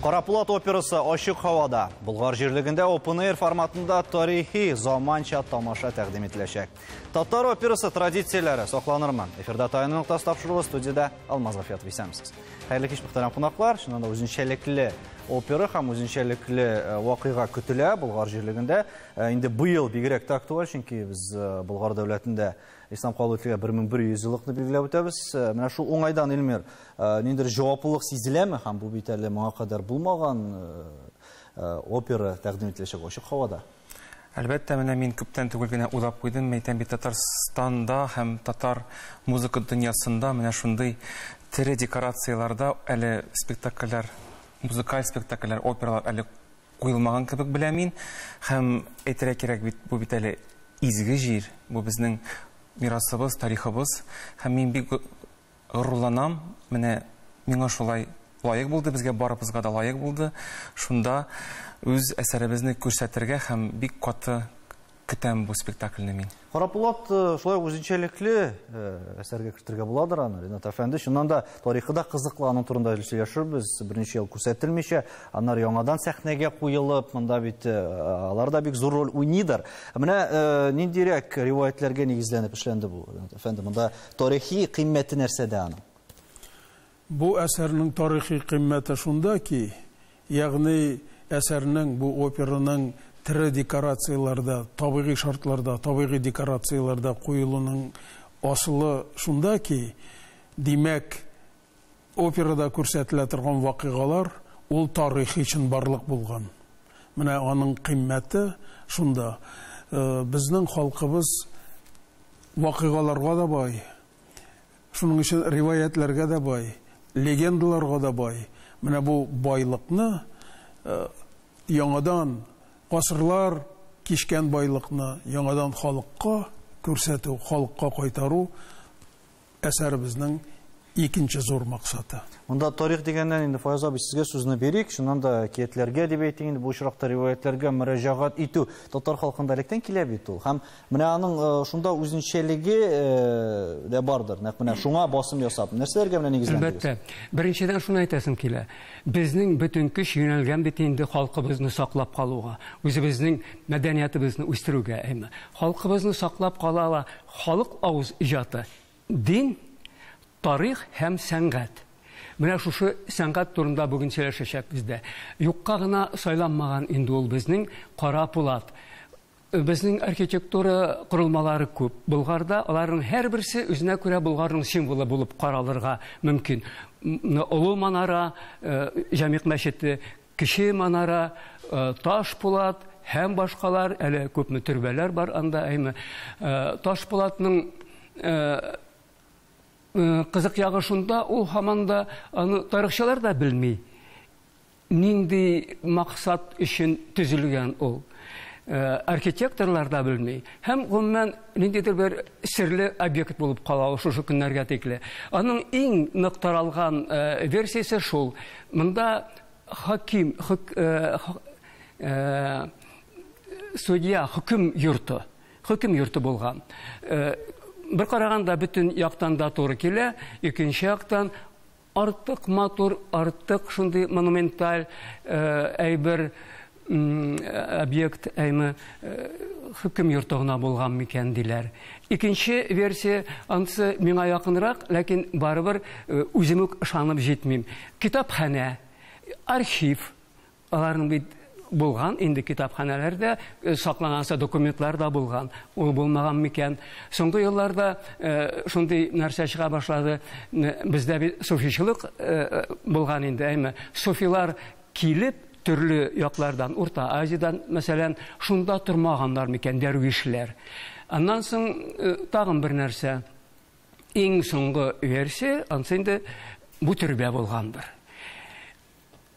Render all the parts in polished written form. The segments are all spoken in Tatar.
Кара Пулат операсы ачык һавада. Болгар җирлегендә open air форматында тарихи заманча тамаша тәкъдим ителәчәк. Татар операсы традицияләре сакланырмы? Эфирда Таяну ноктасы тапшыруы, студиядә Алмаз Гафиятов. Исәнмесез. Хәерле кич, мөхтәрәм кунаклар. Чыннан да үзенчәлекле опера һәм үзенчәлекле вакыйга көтелә Болгар җирлегендә. Инде быел бигрәк тә актуаль, чөнки без Болгар дәүләтендә ислам кабул ителгән 1100 еллыкны билгеләп үтәбез. Менә шул уңайдан, Эльмир, ниндидер җаваплылык сизеләме? Һәм бу бит әле моңа кадәр булмаган опера тәкъдим ителәчәк ачык һавада. Әлбәттә, менә мин күптән түгел генә уйлап куйдым, әйтәм бит, Татарстанда һәм татар музыка дөньясында менә шундый тере декорацияләрдә әле спектакльләр, музыкаль спектакльләр, опералар әле куелмаган кебек беләм мин. Һәм әйтергә кирәк бит, бу бит әле изге җир, бу безнең мирасыбыз, тарихыбыз. Һәм мин бик горурланам, менә миңа шулай лаек булды, безгә барыбызга да лаек булды. Шунда үз әсәребезне күрсәтергә һәм бик каты көтәм бу спектакльне мин. Кара Пулат шулай ук үзенчәлекле әсәргә кертергә буладыр аны, Ринат әфәнде. Чыннан да тарихы да кызыклы, аның турында әле сөйләшербез. Берничә ел күрсәтелмичә, аннары яңадан сәхнәгә куелып, монда бит алар да бик зур роль уйныйдыр. Менә ниндирәк риваятләргә нигезләнеп эшләнде бу, Ринат әфәнде? Монда тарихи кыйммәте нәрсәдә аның? Бу әсәрнең тарихи кыйммәте шунда ки, ягъни әсәрнең, бу операның тере декорацияләрдә, табигый шартларда, табигый декорацияләрдә куелуның асылы шунда ки, димәк, операда күрсәтелә торган вакыйгалар ул тарихи чынбарлык булган. Менә аның кыйммәте шунда. Безнең халкыбыз вакыйгаларга да бай, шуның өчен риваятләргә дә бай, легендаларга да бай. Менә бу байлыкны яңадан, гасырлар кичкән байлыкны яңадан халыкка күрсәтү, халыкка кайтару әсәребезнең икенче зур максаты. Монда тарих дигәннән инде, Фаяз абый, сезгә сүзне бирик. Чыннан да әкиятләргә дип әйтик инде, бу очракта риваятләргә мөрәҗәгать итү татар халкында электән килә бит ул. Һәм менә аның шунда үзенчәлеге дә бардыр. Нәкъ менә шуңа басым ясап, нәрсәләргә менә нигезләндегез? Әлбәттә. Беренчедән шуны әйтәсем килә. Безнең бөтен көч юнәлгән бит инде халкыбызны саклап калуга, үзебезнең мәдәниятыбызны үстерүгә, әйме. Халкыбызны саклап кала ала халык авыз иҗаты, дин, тарих һәм сәнгать. Менә шушы сәнгать турында бүген сөйләшәчәкбез дә. Юкка гына сайланмаган инде ул безнең Кара Пулат. Безнең архитектура корылмалары күп. Болгарда аларның һәрберсе үзенә күрә Болгарның символы булып каралырга мөмкин. Олы манара, Җәмигъ мәчете, Кече манара, Таш Пулат һәм башкалар, әле күпме төрбәләр бар анда, әйме. Таш Пулатның кызык ягы шунда, ул һаман да аны тарихчылар да белми. Нинди максат өчен төзелгән ул. Архитекторлар да белми. Һәм гомумән ниндидер бер серле объект булып кала ул шушы көннәргә тикле. Аның иң нык таралган версиясе шул. Монда хаким, судья, хөкем йорты. Хөкем йорты булган. Бер караганда бөтен яктан да туры килә, икенче яктан артык матур, артык шундый монументаль әйбер, объект, әйме, хөкем йорты гына булган микән диләр. Икенче версия, анысы миңа якынрак, ләкин барыбер үзем үк ышанып җитмим. Китапханә, архив, аларның бит булган инде китапханәләрдә сакланганса документлар да булган, ул булмаган микән. Соңгы елларда шундый нәрсә чыга башлады. Бездә бит суфичылык булган инде, әйме. Суфилар килеп төрле яклардан, Урта Азиядән, мәсәлән, шунда тормаганнар микән дәрвишләр. Аннан соң тагын бер нәрсә. Иң соңгы версия, ансы инде бу төрбә булгандыр.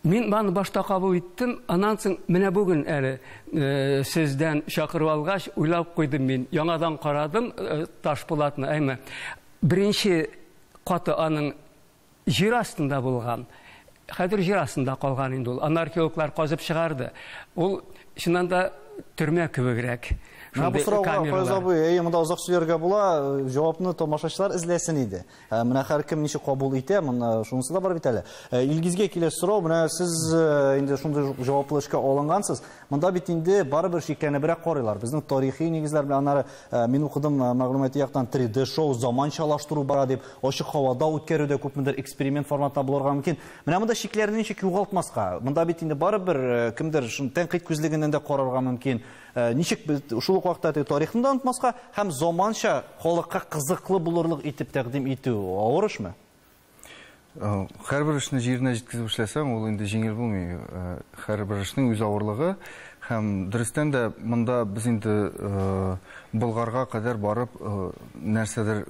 Мин аны башта кабул иттем, аннан соң менә бүген әле сездән чакырып алгач, уйлап куйдым мин. Яңадан карадым Таш Пулатны, әйме. Беренче каты аның җир астында булган. Хәзер җир астында калган инде ул. Аны археологлар казып чыгарды. Ул чыннан да төрмә кебегрәк. Менә бу сорауга, Фаяз абый, әйе, монда озак сөйләргә була, җавапны тамашачылар эзләсен иде. Менә һәркем ничек кабул итә, моны шунысы да бар бит әле. Илгизгә килә сорау, менә сез инде шундый җаваплы эшкә алынгансыз. Монда бит инде барыбер шикләнебрәк карыйлар. Безнең тарихи нигезләр белән аннары мин укыдым мәгълүмати яктан 3D шоу заманчалаштыру бара дип, ачык һавада үткәрүдә күпмедер эксперимент форматында булырга мөмкин. Менә монда шикләрне ничек югалтмаска? Монда бит инде барыбер кемдер шуны тәнкыйть күзлегеннән дә карарга мөмкин. Ничек шул ук вакытта тарихны да онытмаска һәм заманча халыкка кызыклы булырлык итеп тәкъдим итү авыр эшме? Һәрбер эшне җиренә җиткезеп эшләсәң, ул инде җиңел булмый. Һәрбер эшнең үз авырлыгы һәм дөрестән дә монда без инде Болгарга кадәр барып нәрсәдер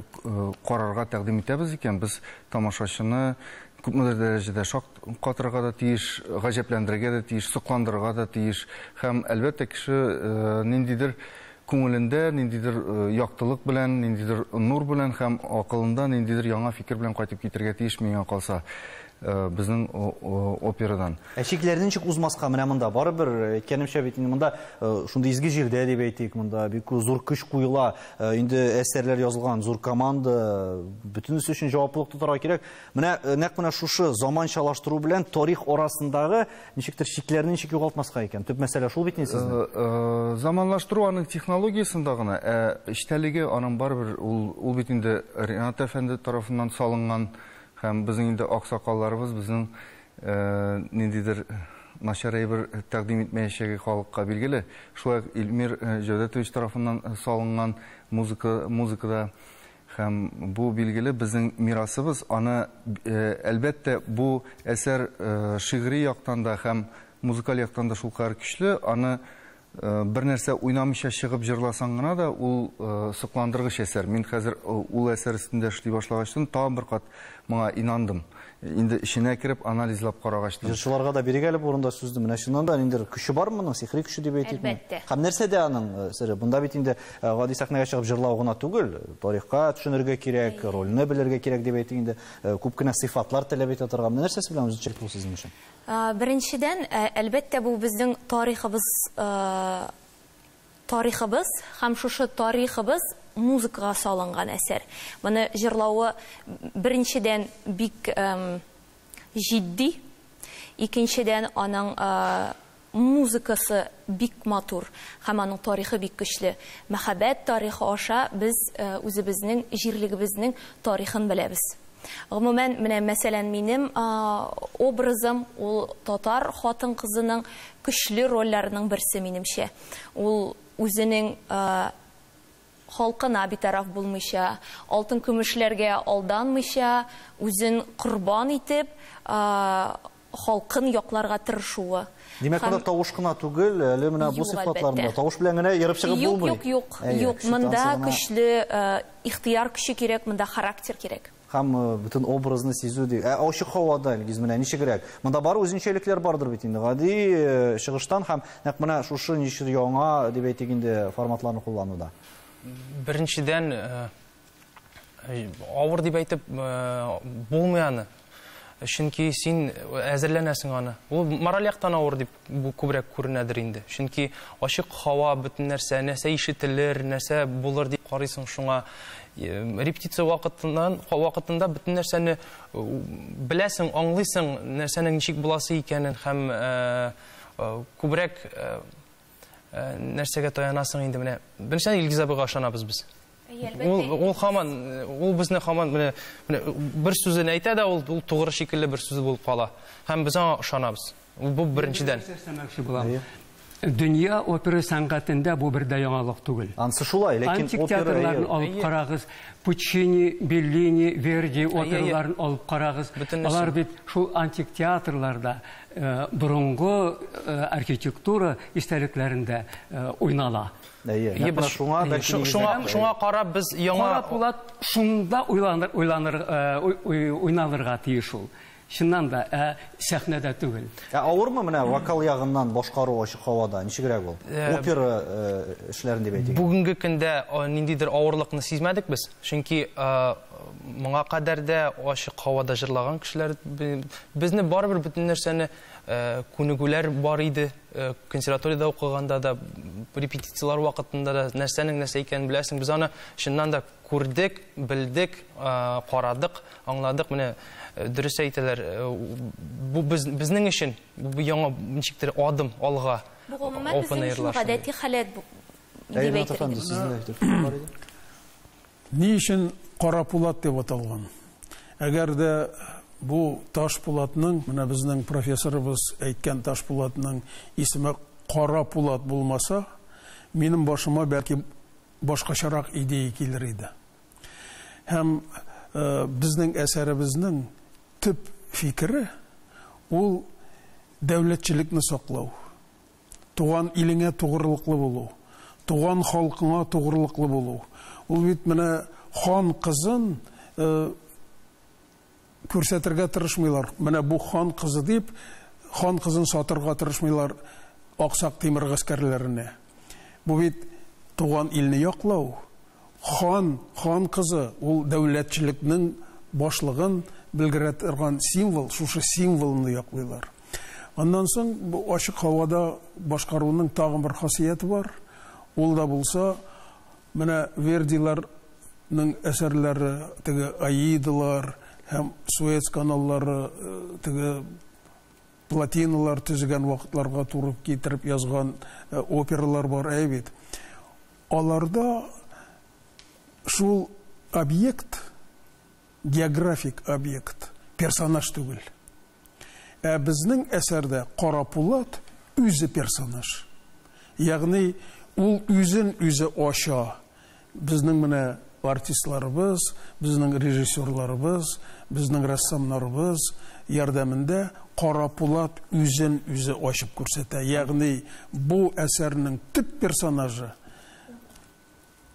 карарга тәкъдим итәбез икән, без тамашачыны күпмедер дәрәҗәдә шаккатырырга да тиеш, гаҗәпләндерергә дә тиеш, сокландырырга да тиеш. Һәм әлбәттә кеше ниндидер күңелендә, ниндидер яктылык белән, ниндидер нур белән һәм акылында ниндидер яңа фикер белән кайтып китергә тиеш миңа калса безнең операдан. Ә чикләрне ничек узмаска менә монда? Барыбер әйткәнемчә бит инде монда шундый изге җирдә дип әйтик, монда бик зур көч куела, инде әсәрләр язылган, зур команда, бөтенесе өчен җаваплылык тотарга кирәк. Менә нәкъ менә шушы заманчалаштыру белән тарих арасындагы ничектер чикләрне ничек югалтмаска икән? Төп мәсьәлә шул бит инде сезнең. Заманлаштыру аның технологиясендә гына, ә эчтәлеге аның барыбер ул бит инде Ренат әфәнде тарафыннан салынган һәм безнең инде аксакалларыбыз безнең ниндидер начар әйбер тәкъдим итмәячәге халыкка билгеле. Шулай ук Илмир Җәүдәтович тарафыннан салынган музыкада һәм бу билгеле безнең мирасыбыз. Аны әлбәттә бу әсәр шигъри яктан да һәм музыкаль яктан да шулкадәр көчле. Аны бер нәрсә уйнамыйча чыгып җырласаң гына да ул сокландыргыч әсәр. Мин хәзер ул әсәр өстендә эшли башлагачтан тагын бер кат моңа инандым. Инде эченә кереп анализлап карагачтан. Җырчыларга да бирик әле бу урында сүзне. Менә чыннан да ниндидер көче бармы моның, сихри көче дип әйтикме? Әлбәттә. Һәм нәрсәдә аның сере? Монда бит инде гади сәхнәгә чыгып җырлау гына түгел, тарихка төшенергә кирәк, рольне белергә кирәк дип әйтик инде, күп кенә сыйфатлар таләп итә торган. Менә нәрсәсе белән үзенчәлекле ул сезнең өчен? Беренчедән, әлбәттә, бу безнең тарихыбыз һәм шушы тарихыбыз музыкага салынган әсәр. Моны җырлавы беренчедән бик җитди, икенчедән аның музыкасы бик матур һәм аның тарихы бик көчле. Мәхәббәт тарихы аша без үзебезнең җирлегебезнең тарихын беләбез. Гомумән, менә мәсәлән, минем образым ул татар хатын-кызының көчле рольләренең берсе минемчә. Ул үзенең халкына битараф булмыйча, алтын көмешләргә алданмыйча, үзен корбан итеп, халкын якларга тырышуы. Димәк, монда тавыш кына түгел, әле менә бу сыйфатларында тавыш белән генә ерып чыгып булмый. Юк, юк, юк, монда көчле ихтыяр көче кирәк, монда характер кирәк. Һәм бөтен образны сизү ди. Ачык һавада Илгиз менә ничегрәк? Монда бар үзенчәлекләр бардыр бит инде. Гади чыгыштан һәм нәкъ менә шушы ничек яңа дип әйтик инде форматларны куллануда. Беренчедән, авыр дип әйтеп булмый аны. Чөнки син әзерләнәсең аны. Ул мораль яктан авыр дип бу күбрәк күренәдер инде. Чөнки ачык һава, бөтен нәрсә, нәрсә ишетелер, нәрсә булыр дип карыйсың шуңа. Репетиция вакытында бөтен нәрсәне беләсең, аңлыйсың, нәрсәнең ничек буласы икәнен һәм күбрәк нәрсәгә таянасың инде менә. Беренчедән, Илгиз абыйга ышанабыз без. Ул хаман, ул безне хаман менә бер сүзен әйтә дә, ул тугры шикелле бер сүз булып кала. Һәм без аңа ышанабыз. Бу беренчедән. Дөнья опера сәнгатендә бу бер дә яңалык түгел. Ансы шулай, ләкин антик театрларын алып карагыз, Пуччини, Беллини, Верди операларын алып карагыз. Алар бит шул антик театрларда борынгы архитектура истәлекләрендә уйнала. Шуңа карап без яңа Карап була, шунда уйналырга тиеш ул. Чыннан да, сәхнәдә түгел. Авырмы менә вокал ягыннан башкару ачык һавада? Ничегрәк ул? Опера эшләрен дип әйтик. Бүгенге көндә ниндидер авырлыкны сизмәдек без. Чөнки моңа кадәр дә ачык һавада җырлаган кешеләр безне барыбер бөтен нәрсәне күнегүләр бар иде. Консерваториядә укыганда да, репетициялар вакытында да нәрсәнең нәрсә икәнен беләсең. Без аны чыннан да күрдек, белдек, карадык, аңладык. Менә дөрес әйтәләр, бу безнең өчен бу яңа ничектер адым алга. Бу гомумән безнең өчен гадәти халәт дип әйтер идем. Ни өчен Кара Пулат дип аталган? Әгәр дә бу Таш Пулатның, менә безнең профессорыбыз әйткән Таш Пулатның исеме Кара Пулат булмаса, минем башыма бәлки башкачарак идея килер иде. Һәм безнең әсәребезнең төп фикере ул дәүләтчелекне саклау, туган илеңә тугрылыклы булу, туган халкыңа тугрылыклы булу. Ул бит менә хан кызын күрсәтергә тырышмыйлар. Менә бу хан кызы дип, хан кызын сатырга тырышмыйлар Аксак Тимер гаскәрләренә. Бу бит туган илне яклау. Хан, хан кызы, ул дәүләтчелекнең башлыгын белгерә торган символ, шушы символны яклыйлар. Аннан соң бу ачык һавада башкаруның тагын бер хасияте бар. Ул да булса, менә Вердиларның әсәрләре, теге Аидалар һәм Суэц каналлары, теге плотиналар төзегән вакытларга туры китереп язган опералар бар, әй бит. Аларда шул объект, географик объект, персонаж түгел. Ә безнең әсәрдә Кара Пулат үзе персонаж. Ягъни ул үзен үзе ача. Безнең менә артистларыбыз, безнең режиссерларыбыз, безнең рәссамнарыбыз ярдәмендә Кара Пулат үзен үзе ачып күрсәтә. Ягъни бу әсәрнең төп персонажы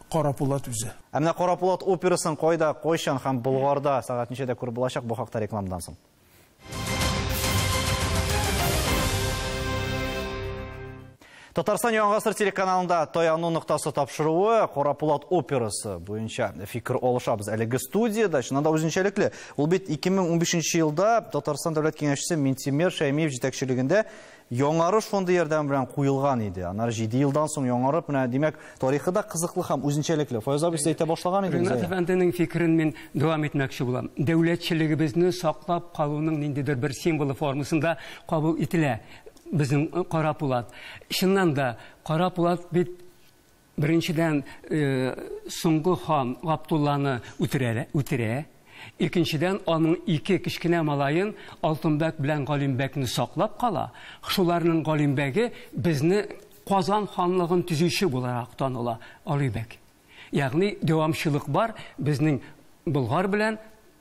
Кара Пулат үзе. Ә менә Кара Пулат операсын кайда, кайчан һәм Болгарда сәгать ничәдә күреп булачак, бу хакта рекламадан соң. Татарстан Яңа гасыр телеканалында Таяну ноктасы тапшыруы Кара Пулат операсы буенча фикер алышабыз. Әлеге студияда чыннан да үзенчәлекле. Ул бит 2015 елда Татарстан дәүләт киңәшчесе Минтимер Шәймиев җитәкчелегендә Яңарыш фонды ярдәме белән куелган иде. Аннары 7 елдан соң яңарып, менә димәк, тарихы да кызыклы һәм үзенчәлекле. Фаяз абый, сез әйтә башлаган идегез. Ринат әфәнденең фикерен мин дәвам итмәкче булам. Дәүләтчелегебезне саклап калуның ниндидер бер символы формасында кабул ителә безнең Кара Пулат. Чыннан да Кара Пулат бит беренчедән соңгы хан Габдулланы үтерә. Икенчедән аның ике кечкенә малаен Алтынбәк белән Галимбәкне саклап кала. Шуларның Галимбәге безне Казан ханлыгын төзүче буларак таныла, Алибәк. Ягъни дәвамчылык бар безнең Болгар белән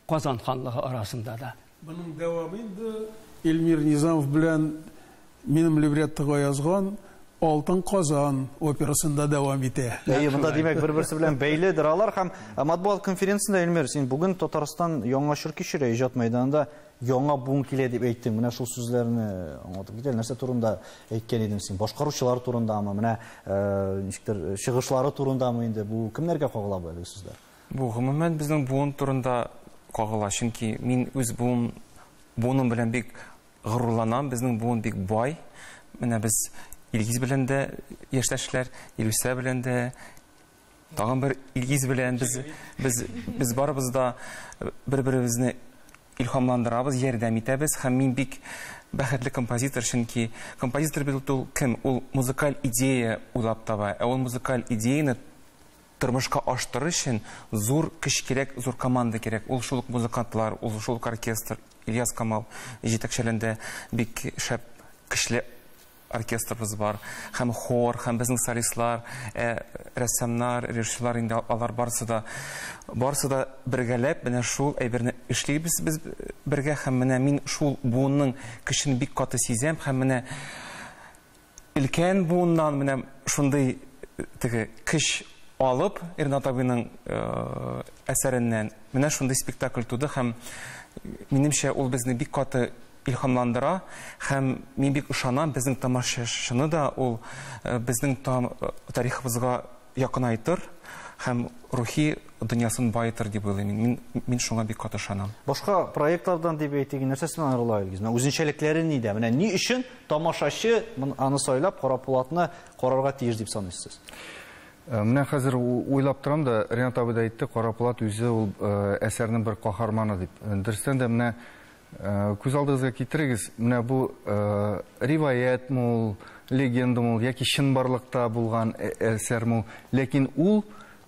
Казан ханлыгы арасында да. Моның дәвамы инде Эльмир Низамов белән минем либреттога язган Алтын Казан операсында дәвам итә. Әйе, монда димәк бер-берсе белән бәйледер алар һәм матбугат конференциясендә Эльмир, син бүген Татарстан яңа чор кичерә, иҗат мәйданында яңа буын килә дип әйттең. Менә шул сүзләрне аңлатып кит әле, нәрсә турында әйткән идең син? Башкаручылар турындамы, менә ничектер чыгышлары турындамы инде? Бу кемнәргә кагыла бу әлеге сүзләр? Бу гомумән безнең буын турында кагыла, чөнки мин үз буыным белән бик горурланам, безнең буын бик бай. Менә без Илгиз белән дә яшьтәшләр, Илүсә белән дә, тагын бер Илгиз белән без барыбыз да бер-беребезне илһамландырабыз, ярдәм итәбез. Һәм мин бик бәхетле композитор, чөнки композитор бит ул кем? Ул музыкаль идея уйлап таба. Ә ул музыкаль идеяны тормышка аштырыр өчен зур көч кирәк, зур команда кирәк. Ул шул ук музыкантлар, ул шул ук оркестр. Ильяс Камал җитәкчелегендә бик шәп көчле оркестрыбыз бар, һәм хор, һәм безнең солистлар, рәссамнар, режиссерлар, инде алар барысы да бергәләп менә шул әйберне эшлибез без бергә. Һәм менә мин шул буынның көчен бик каты сизәм, һәм менә өлкән буыннан менә шундый теге көч алып, Ринат абыйның әсәреннән менә шундый спектакль туды, һәм минемчә ул безне бик каты илһамландыра, һәм мин бик ышанам, безнең тамашачыны да ул безнең тарихыбызга якынайтыр. һәм рухи дөньясын баетыр дип уйлыйм. Мин шуңа бик каты ышанам. Башка проектлардан дип әйтик, нәрсәсе белән аерыла Илгиз? Менә үзенчәлекләре нидә? Менә ни өчен тамашачы аны сайлап Кара Пулатны карарга тиеш дип саныйсыз? Менә хәзер уйлап торам да, Ренат абый да әйтте, Кара Пулат үзе ул әсәрнең бер каһарманы дип. Дөрестән дә менә күз алдыгызга китерегез, менә бу риваятме ул, легендамы ул, яки чынбарлыкта булган әсәрме ул, ләкин ул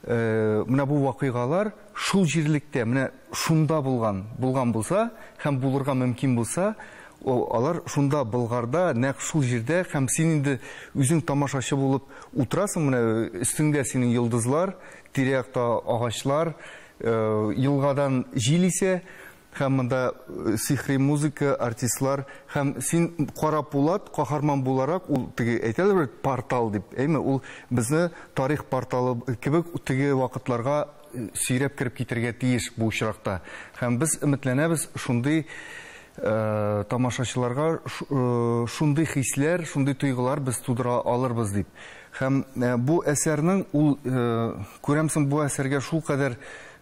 менә бу вакыйгалар шул җирлектә, менә шунда булган булса һәм булырга мөмкин булса, алар шунда Болгарда, нәкъ шул җирдә, һәм син инде үзең тамашачы булып утырасың, менә өстеңдә синең йолдызлар, тирә-якта агачлар, елгадан җил исә, һәм монда сихри музыка, артистлар, һәм син Кара Пулат каһарман буларак, ул теге әйтәләр бит, портал дип, әйме, ул безне тарих порталы кебек теге вакытларга сөйрәп кереп китергә тиеш бу очракта. Һәм без өметләнәбез шундый тамашачыларга шундый хисләр, шундый тойгылар без тудыра алырбыз дип. Һәм бу әсәрнең ул, күрәмсең, бу әсәргә шул кадәр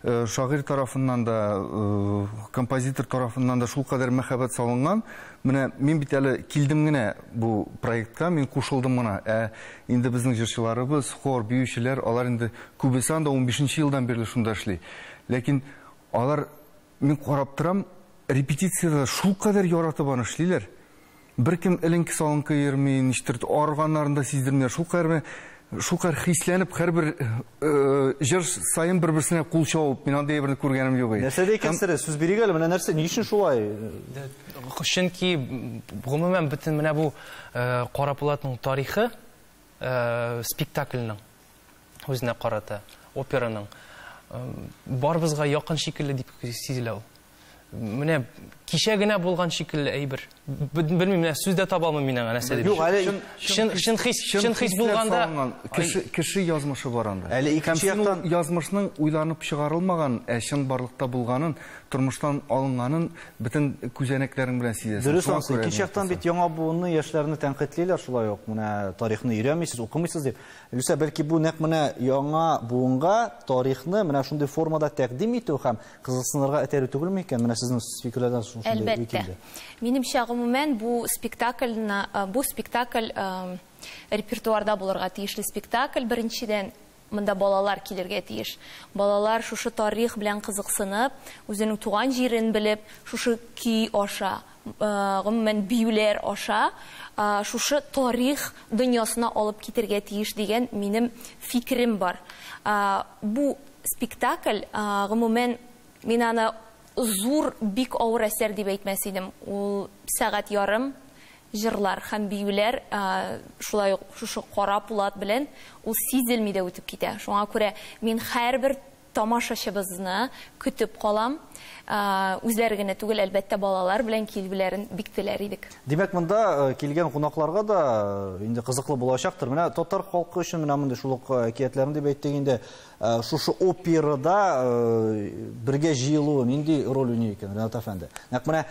шагыйрь тарафыннан да, композитор тарафыннан да шул кадәр мәхәббәт салынган. Менә мин бит әле килдем генә бу проектка, мин кушылдым гына. Ә инде безнең җырчыларыбыз, хор, биючеләр, алар инде күбесе анда 15 елдан бирле шунда эшли. Ләкин алар, мин карап торам, репетициядә шул кадәр яратып аны эшлиләр. Беркем эленке-салынкы йөрми, ништер арганнарын да сиздермиләр. Шул кадәр, шул кадәр хисләнеп, һәрбер җыр саен бер-берсенә кул чабып, мин андый әйберне күргәнем юк. Нәрсә дә икән сере? Сүз бирик әле, менә нәрсә, ни өчен шулай? Чөнки гомумән бөтен менә бу Кара Пулатның тарихы, спектакльнең үзенә карата, операның барыбызга якын шикелле дип сизелә ул. Менә кичә генә булган шикелле әйбер. Белмим, менә сүз дә таба алмыйм мин аңа нәрсә дип. Юк, әле чын хис, чын хис булганда кеше язмышы бар анда. Әле икенче яктан язмышның уйланып чыгарылмаган, ә чын барлыкта булганын, тормыштан алынганын бөтен күзәнәкләрең белән сизәсең. Дөрес, икенче яктан бит яңа буынны, яшьләрне тәнкыйтьлиләр шулай ук. Менә тарихны өйрәнмисез, укымыйсыз дип. Илүсә, бәлки бу нәкъ менә яңа буынга тарихны менә шундый формада тәкъдим итү һәм кызыксынырга этәрү түгелме икән? Менә сезнең фикерләрдән шундый Әлбәттә. килде. Минемчә, гомумән, бу спектакль репертуарда булырга тиешле спектакль. Беренчедән, монда балалар килергә тиеш. Балалар шушы тарих белән кызыксынып, үзенең туган җирен белеп, шушы көй аша, гомумән биюләр аша, шушы тарих дөньясына алып китергә тиеш дигән минем фикерем бар. Бу спектакль, гомумән, мин аны зур, бик авыр әсәр дип әйтмәс идем. Ул сәгать ярым җырлар һәм биюләр, шулай ук шушы Кара Пулат белән ул сизелми дә үтеп китә. Шуңа күрә мин һәрбер тамашачыбызны көтеп калам. Үзләре генә түгел, әлбәттә, балалар белән килүләрен бик теләр идек. Димәк, монда килгән кунакларга да инде кызыклы булачактыр. Менә татар халкы өчен менә мондый шул ук әкиятләрне дип әйттек инде, шушы операда бергә җыелуы нинди роль уйный икән, Ренат әфәнде? Нәкъ менә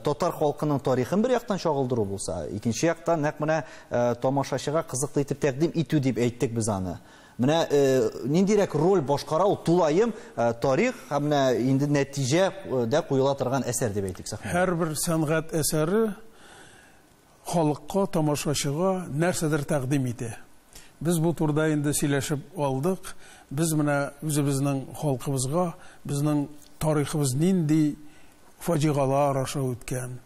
татар халкының тарихын бер яктан чагылдыру булса, икенче яктан нәкъ менә тамашачыга кызыклы итеп тәкъдим итү дип әйттек без аны. Менә ниндирәк роль башкара ул тулаем тарих һәм менә инде нәтиҗә дә куела торган әсәр дип әйтик сәхнәдә. Һәрбер сәнгать әсәре халыкка, тамашачыга нәрсәдер тәкъдим итә. Без бу турыда инде сөйләшеп алдык. Без менә үзебезнең халкыбызга, безнең тарихыбыз нинди фаҗигалар аша үткән,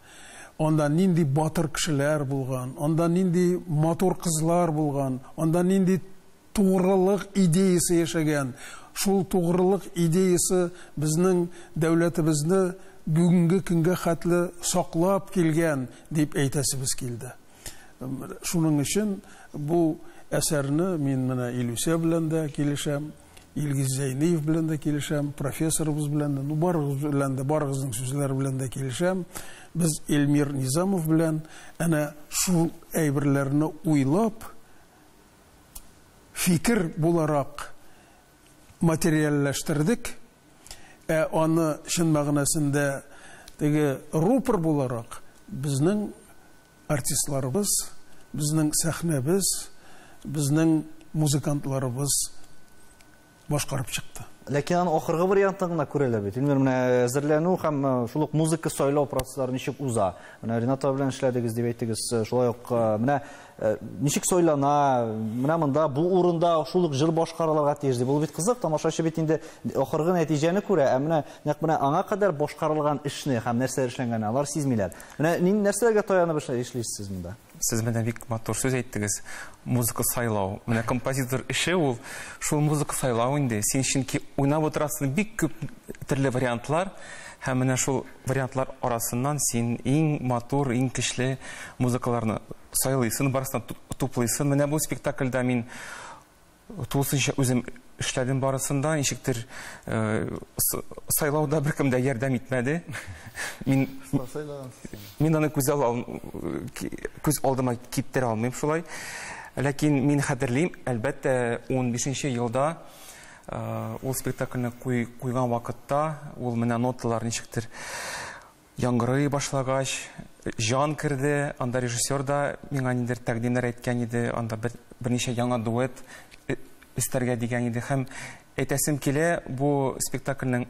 анда нинди батыр кешеләр булган, анда нинди матур кызлар булган, анда нинди тугрылык идеясы яшәгән. Шул тугрылык идеясы безнең дәүләтебезне бүгенге көнгә хәтле саклап килгән дип әйтәсебез килде. Шуның өчен бу әсәрне мин менә Илүсә белән дә килешәм, Илгиз Зәйниев белән дә килешәм, профессорыбыз белән дә, ну барыгыз белән дә, барыгызның сүзләре белән дә килешәм. Без Эльмир Низамов белән әнә шул әйберләрне уйлап, фикер буларак материаллаштырдык, ә аны чын мәгънәсендә теге рупор буларак безнең артистларыбыз, безнең сәхнәбез, безнең музыкантларыбыз башкарып чыкты. Ләкин аны ахыргы вариантын гына күрәләр бит. Илмир, менә әзерләнү һәм шул ук музыка сайлау процесслары ничек уза? Менә Рената белән эшләдегез дип әйттегез, шулай ук менә ничек сайлана, менә монда бу урында шул ук җыр башкарылырга тиеш дип. Ул бит кызык, тамашачы бит инде ахыргы нәтиҗәне күрә, ә менә нәкъ менә аңа кадәр башкарылган эшне һәм нәрсәләр эшләнгәнен алар сизмиләр. Менә нәрсәләргә таянып эшлисез сез монда? Сез менә бик матур сүз әйттегез. Музыка сайлау. Менә композитор эше ул шул музыка сайлау инде. Син чөнки уйнап утырасың бик күп төрле вариантлар, һәм менә шул вариантлар арасыннан син иң матур, иң көчле музыкаларны сайлыйсың, барысын туплыйсың. Менә бу спектакльдә мин тулысынча үзем эшләдем барысында, ничектер сайлауда беркем дә ярдәм итмәде. Мин аны күз алдыма китерә алмыйм шулай. Ләкин мин хәтерлим, әлбәттә, 15 елда ул спектакльне куйган вакытта, ул менә ноталар ничектер яңгырый башлагач, җан керде, анда режиссер да миңа ниндидер тәкъдимнәр әйткән иде, анда берничә яңа дуэт өстәргә дигән иде. Һәм әйтәсем килә, бу спектакльнең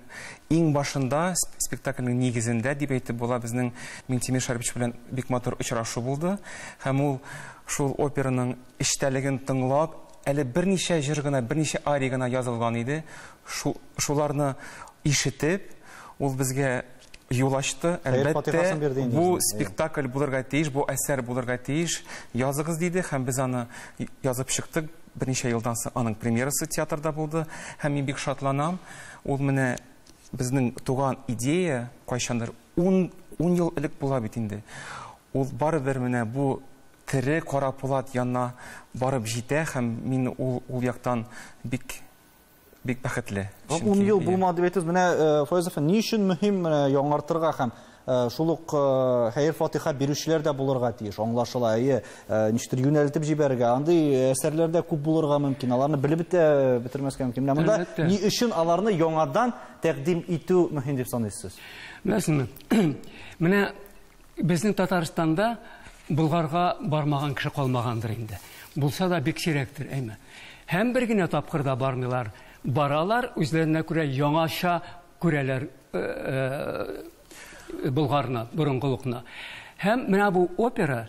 иң башында, спектакльнең нигезендә дип әйтеп була, безнең Миңтимер Шәрипович белән бик матур очрашу булды. Һәм ул шул операның эчтәлеген тыңлап, әле берничә җыр гына, берничә ария гына язылган иде. Шуларны ишетеп, ул безгә юл ачты. Әлбәттә, бу спектакль булырга тиеш, бу әсәр булырга тиеш, языгыз диде, һәм без аны язып чыктык. Берничә елдан соң аның премьерасы театрда булды, һәм мин бик шатланам. Ул менә безнең туган идея кайчандыр 10 ел элек була бит инде. Ул барыбер менә бу тере Кара Пулат янына барып җитә, һәм мин ул яктан бик бәхетле. 10 ел булмады дип әйтегез. Менә Фаяз әфәнде, ни өчен мөһим менә яңартырга һәм шул ук хәер-фатиха бирүчеләр дә булырга тиеш, аңлашыла, әйе, ничектер юнәлтеп җибәрергә, андый әсәрләр дә күп булырга мөмкин, аларны белеп бетермәскә мөмкин. Менә монда ни өчен аларны яңадан тәкъдим итү мөһим дип саныйсыз? Беләсезме, менә безнең Татарстанда Болгарга бармаган кеше калмагандыр инде. Булса да бик сирәктер, әйме. Һәм бер генә тапкыр да бармыйлар. Баралар, үзләренә күрә яңача күрәләр Болгарны, борынгылыкны. Һәм менә бу опера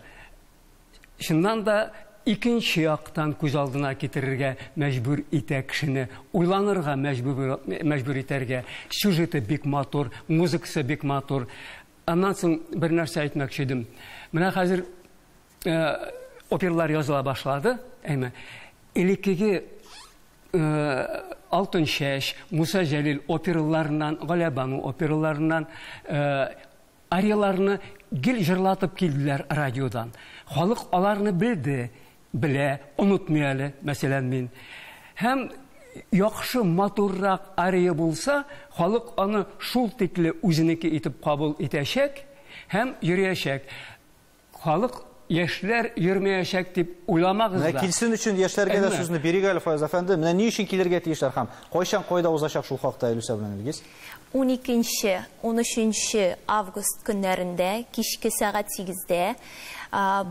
чыннан да икенче яктан күз алдына китерергә мәҗбүр итә кешене, уйланырга мәҗбүр итәргә. Сюжеты бик матур, музыкасы бик матур. Аннан соң бер нәрсә әйтмәкче идем. Менә хәзер опералар языла башлады, әйме. Элеккеге Алтын Чәч, Муса Җәлил операларыннан, Галәбану операларыннан арияларны гел җырлатып килделәр радиодан. Халык аларны белде, белә, онытмый әле, мәсәлән, мин. Һәм яхшы, матуррак ария булса, халык аны шул тикле үзенеке итеп кабул итәчәк һәм йөриячәк. Халык яшьләр йөрмәячәк дип уйламагыз да. Менә килсен өчен яшьләргә дә сүзне бирик әле, Фаяз әфәнде. Менә ни өчен килергә тиешләр һәм кайчан кайда узачак шул хакта Илүсә белән Илгиз? 12-нче, 13 август көннәрендә кичке сәгать 8-дә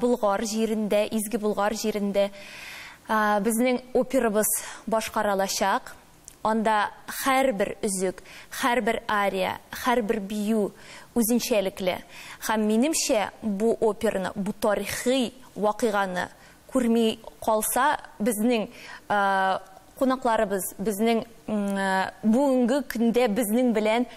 Болгар җирендә, Изге Болгар җирендә безнең операбыз башкарылачак. Анда һәрбер өзек, һәрбер ария, һәрбер бию үзенчәлекле. Һәм минемчә бу операны, бу тарихи вакыйганы күрми калса, безнең кунакларыбыз, безнең бүгенге көндә безнең белән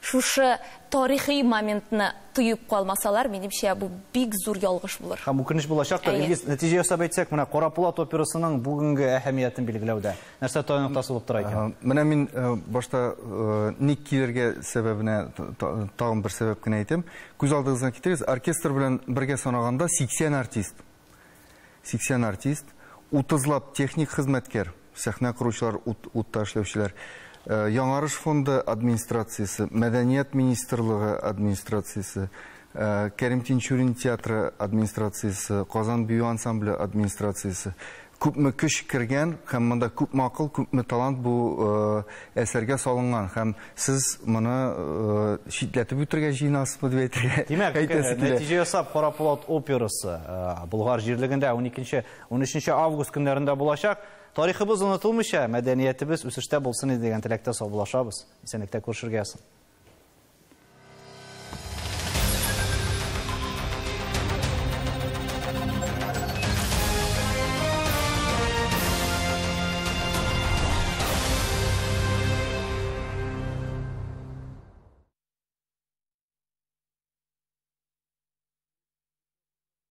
шушы тарихи моментны тоеп калмасалар, минемчә бу бик зур ялгыш булыр. Һәм үкенеч булачак та. Илгиз, нәтиҗә ясап әйтсәк, менә Кара Пулат операсының бүгенге әһәмиятен билгеләүдә нәрсә таяну ноктасы булып тора икән? Менә мин башта ник килергә сәбәбенә тагын бер сәбәп кенә әйтәм. Күз алдыгызга китерегез, оркестр белән бергә санаганда 80 артист. 80 артист, 30лап техник хезмәткәр, сәхнә коручылар, утта эшләүчеләр. Яңарыш фонды администрациясе, Мәдәният министрлыгы администрациясе, Кәрим Тинчурин театры администрациясе, Казан бию ансамбле администрациясе. Күпме көч кергән һәм монда күпме акыл, күпме талант бу әсәргә салынган һәм сез моны читләтеп үтергә җыенасызмы дип әйтергә. Димәк, нәтиҗә ясап Кара Пулат операсы Болгар җирлегендә 12-13 август көннәрендә булачак. Тарихыбыз онытылмыйча, мәдәниятебез үсештә булсын иде дигән теләктә саубуллашабыз. Исәнлектә күрешергә язсын.